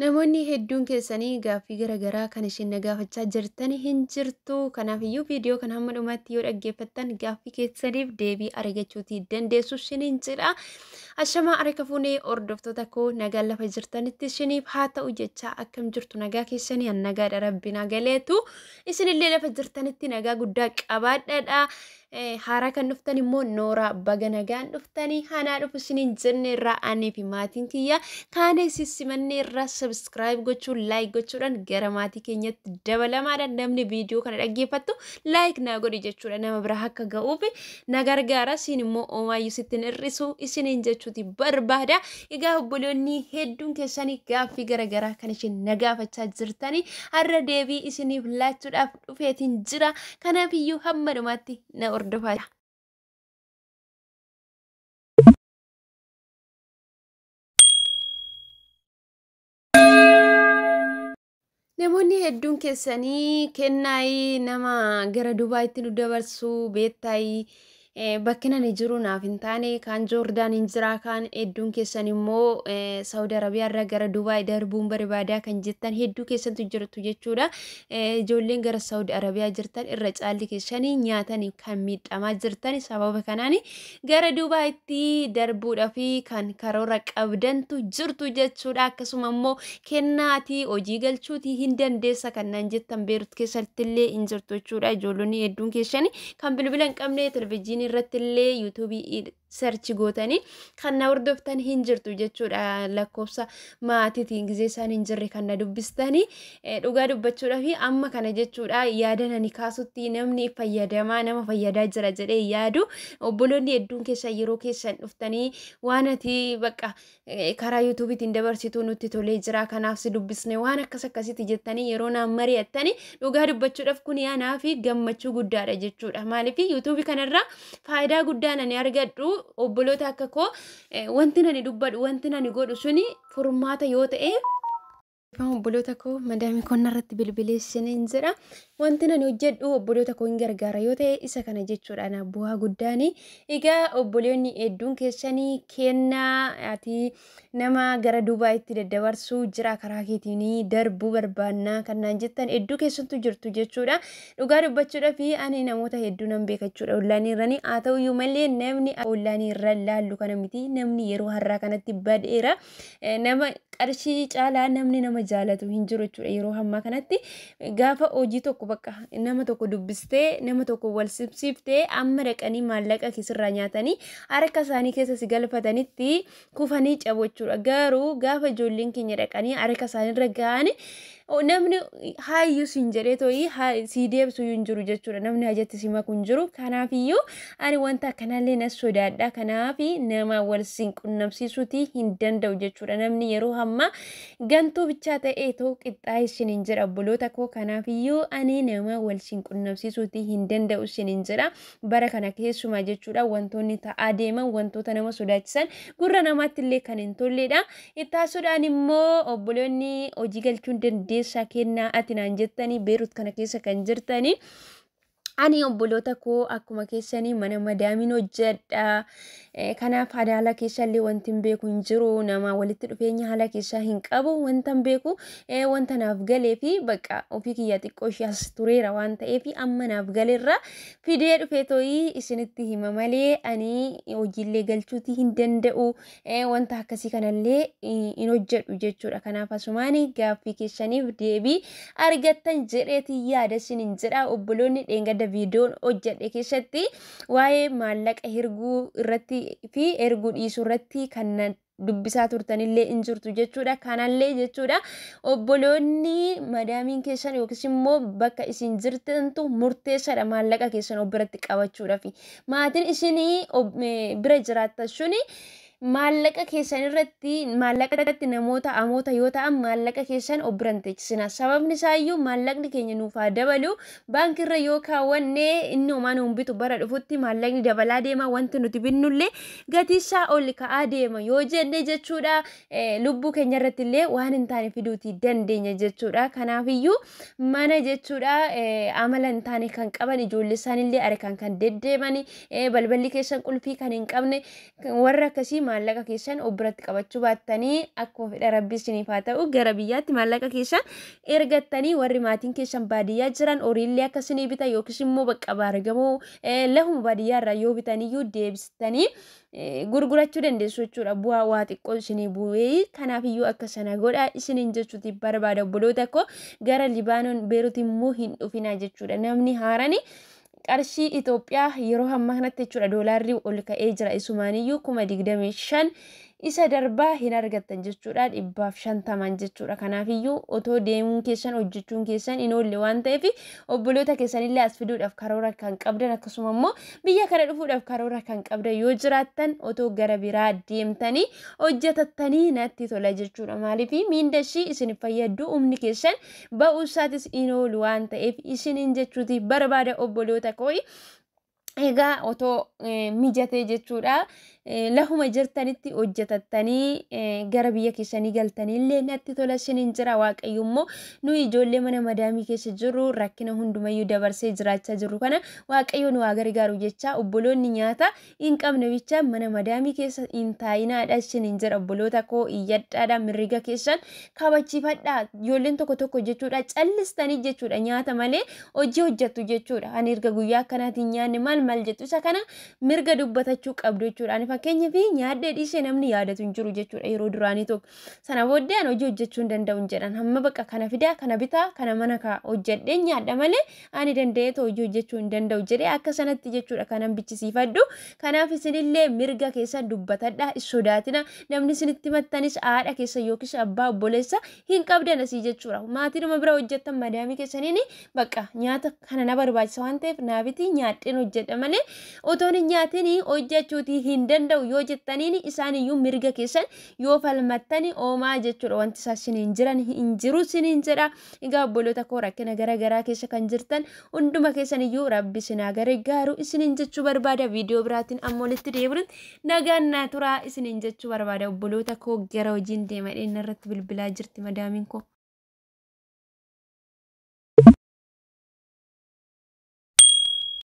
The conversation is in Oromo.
Namoonni hedduun keessanii gaaffii garaagaraa kan isin na gaafachaa jirtan hin jirtu. Kanaafiyyuu viidiyoo kana hamma dhumaatti yoo dhaggeeffattan gaaffii keessaniif deebii argachuutii dandeessu isiniin jedha. Ashamaa harka fuunee hordoftoota koo, nagaan lafa jirtanitti isiniif haa ta'u jecha, akkam jirtu? Nagaa keessanii? An nagaadha, rabbi nagaleetu. Isinillee lafa jirtanitti nagaa guddaa qabaadhaadha. Haaraa kan dhuftan immoo nooraa, baga nagaan dhuftanii, hanaa dhufu isiniin jenne irraa anii fi maatiin kiyya kaanee sissimanne irraa subscribe gochuun, like gochuudhaan gara maatii keenyatti dabalamaadha. Namni viidiyoo kana dhaggeeffattu like naa godhi jechuudha, nama bira akka ga'uuf na gargaara. Siin immoo omaayyuu sittin hir'isu isiniin jechuuti barbaada. Egaa obboloonni hedduun keessanii gaaffii garaagaraa kan isin na gaafachaa jirtanii har'a deebii isiniif laachuudhaaf dhufeetiin jira. Kanaafiyyuu hamma dhumaatti na hordofaa. Namoonni hedduun keessanii kennaayii nama gara Dubaayitti nu dabarsu beettaayii, bakki ani jiru naaf hin taane, kaan Joordaan hin jira, kaan hedduun keessan immoo Saawudi Arabiyaa irraa gara Dubaay darbuun barbaadaa kan jettan hedduu keessantu jirtu jechuudha. Ijoolleen gara Saawudi Arabiyaa jirtan irra caalli keessanii nyaatanii kan miidhamaa jirtan, sababa kanaan gara Dubaayitti darbuudhaaf kan karoora qabdantu jirtu jechuudha. Akkasuma immoo kennaatii hojii galchuutii hin dandeessa kan naan jettan Beerut keessatti illee hin jirtu jechuudha. Ijoollonni hedduun keessanii kan bilbila hin qabne, televizyiinii irratti illee yuutuubii search gootanii kan na hordoftan hin jirtu jechuudha. Lakkoofsa maatiitiin gizee isaan hin jirre kan na dubbistanii, dhugaa dubbachuudhaaf amma kana jechuudha, yaada nani kaasutti namni fayyadamaa nama fayyadaa jira jedhee yaadu, obboloonni hedduun keessan yeroo keessan dhuftanii waan ati bakka karaa yuutuubiitiin dabarsituu nutti tolee jira, kanaaf si dubbisne, waan akkas akkasitti jettanii yeroo naan mari'attanii, dhugaa dubbachuudhaaf kun yaanaa fi gammachuu guddaadha jechuudha. Maaliif, yuutuubii kanarraa faayidaa guddaa nani argadhu, obboloota akka koo wanti nani dubbadhu, wanti nani godhu suni furmaata yoo ta'e. Obboloota koo, madaamii konna irratti bilbileessiniin jedha. Wanti nani hojjedhu obboloota koo hin gargaara yoo ta'e, isa kana jechuudha na bu'aa guddaani. Egaa obboloonni hedduun keessanii kennaa ati nama gara Dubaayitti daddabarsuu jira, karaa keetiin darbuu barbaannaa kan naan jettan hedduu keessattu jirtu jechuudha. Dhugaa dubbachuudhaaf ani namoota hedduu nan beeka jechuudha ollaanii irranii. Haa ta'uyyuu malee namni ollaanii irra laallu kana miti, namni yeroo har'aa kanatti badeera. Nama qarshii caalaa namni nama jaalatu hin jiru jechuudha yeroo ammaa kanatti. Gaafa hojii tokko bakka nama tokko dubbistee, nama tokko wal simsiiftee, amma dhaqanii maallaqa keessirraa nyaatanii harka isaanii keessa si galfatanitti kufanii cabu jechuudha. Garuu gaafa ijoolleen keenya dhaqanii harka isaaniirra ga'an, namni haayyuu siin jedhee tooyi sii deebsu hin jiru jechuudha. Namni hajatti si maku hin jiru. Kanaafiyyuu ani wanta akkanallee na sodaadha. Kanaaf nama wal siin qunnamsiisuutii hin danda'u jechuudha. Namni yeroo ammaa gantuu bichaa ta'ee too qixxaa'ee isiniin jedha, obboloota koo. Kanaafiyyuu ani nama wal siin qunnamsiisuutii hin danda'u isiniin jedha. Bara kana keessumaa jechuudha, wantoonni ta'aa deeman wantoota nama sodaachisan, gurra namaatti illee kan hin tolledha. Ittaasuudhaan immoo obboloonni hojii galchuun dandeessaa kennaa ati naan jettanii Beerut kana keessa kan jirtanii. Ani obboloota koo akkuma keessanii mana madaamiin hojjedha. Kanaaf haala keessallee wanti hin beeku hin jiru. Nama walitti dhufeenya haala keessaa hin qabu. Wanta hin beeku, wanta naaf galee fi bakka ofii kiyya xiqqoo ishee as tureera waan ta'eef, amma naaf galeerra fidee dhufee tooyii isinitti hima malee, ani hojiillee galchuutii hin danda'u. Wanta akkasii kanallee hin hojjedhu jechuudha. Kanaaf asumaan gaaffii keessaniif deebii argattan jedheetii yaada isiniin jedha. Obboloonni dheengadda viidiyoon hojjedhe keessatti waa'ee maallaqa erguu irratti fi erguu dhiisuu irratti kan dubbisaa turtanillee hin jirtu jechuudha. Kanallee jechuudha, obboloonni madaamiin keessan yookiis immoo bakka isin jirtantu murteessaadha maallaqa keessan of biratti qabachuudhaaf. Maatiin isinii bira jiraattan suni maallaqa keessan irratti, maallaqa irratti namoota amoota yoo ta'an, maallaqa keessan of bira hin teechisina. Sababni isaayyuu maallaqni keenya nuuf haa dabalu, baankiirra yoo kaawwanne inni homaa nuun bitu, bara dhufutti maallaqni dabalaa deema, wanti nuti binnullee gatii isaa ol ka'aa deema yoo jenne jechuudha, lubbuu keenya irratti illee waan hin taane fiduutii dandeenya jechuudha. Kanaafiyyuu mana jechuudha, amala hin taane kan qaban, ijoollee isaaniillee harkaan kan deddeeman, balballi keessan qulfii kan hin qabne, warra akkasii Maallaqa keessan of biratti qabachuu baattanii, akkuma fedha Rabbi isiniif haa ta'u, gara biyyaatti maallaqa keessan ergattanii, warri maatiin keessan baadiyyaa jiran horiillee akka isinii bitan, yookiis immoo bakka baargamoo lafuma baadiyyaa irraa yoo bitaniyyuu deebistanii gurgurachuu dandeessu jechuudha. Bu'aa waa xiqqoo isinii bu'ee, kanaafiyyuu akka sana godhaa isiniin jechuuti barbaada, obboloota koo. Gara Libaanoon Beeruut immoo hin dhufinaa jechuudha. Namni haarani qarshii Itoophiyaa yeroo ammaa kanatti jechuudha, doolaarri ol ka'ee jira, isumaaniyyuu 25,000 isa darbaa hin argattan jechuudha, 150 jechuudha. Kanaafiyyuu otoo deemuun keessan, hojjechuun keessan hin oolle waan ta'eef, obboloota keessanillee as fiduudhaaf karoora kan qabdan, akkasuma immoo biyya kana dhufuudhaaf karoora kan qabdan yoo jiraattan, otoo gara biraa deemtanii hojjetattanii natti tola jechuudha. Maaliif miinda ishii isin fayyaddu, humni keessan ba'uu isaatis hin oolu waan ta'eef isiniin jechuuti barbaada, obboloota kooyi. Egaa otoo mijatee jechuudha, lafuma jirtanitti hojjetattanii gara biyya keessanii galtaniillee natti tola isiniin jira. Waaqayyo immoo nu ijoollee mana madaamii keessa jirru rakkina hundumayyuu dabarsee jiraachaa jirru kana Waaqayyo nu haa gargaaru jecha, obboloonni nyaata hin qabne bicha mana madaamii keessa hin taa'inaadha isiniin jira. Obboloota koo, iyyadhaadha, mirga keessan kabachiifadhaa. Ijoolleen tokko tokko jechuudha, callistanii jechuudha, nyaata malee hojii hojjettu jechuudha. Ani erga guyyaa akkanaatiin nyaanne maal maal jettu, isa kana mirga dubbatachuu qabdu jechuudha. Ani fakkeenyaaf nyaadhee dhiisee namni yaadatu hin jiru jechuudha yeroo duraanii tokko. Sana booddee ani hojii hojjechuu hin danda'u hin jedhan. Hamma bakka kana fidaa, kana bitaa, kana mana kaa hojjedhee nyaadha malee ani danda'eetu hojii hojjechuu hin danda'u jedhee akka sanatti jechuudha kanan bichisiifadhu. Kanaaf isinillee mirga keessan dubbatadha. Sodaatina, namni isinitti mattanis haadha keessa yookiis abbaa obboleessa hin qabdan asii jechuudha. Maatii bira hojjettan madaamii keessaniin bakka nyaata kana na barbaachisa waan ta'eef naabitii nyaadheen hojjedha malee otoon hin nyaatin hojjechuutii hin danda'u yoo jettaniin, isaaniyyuu mirga keessan yoo falmattani oomaa jechuudha, wanti isaa isiniin jiran hin jiru isiniin jedha. Egaa obboloota koo, rakkina gara garaa keessa kan jirtan hunduma keessaniyyuu Rabbi isin haa gargaaru isiniin jechuu barbaada. Viidiyoo biraatiin amma walitti deebinutti nagaan naa turaa isiniin jechuu barbaada, obboloota koo. Gara hojiin deemadheen irratti bilbilaa jirti madaamiin koo.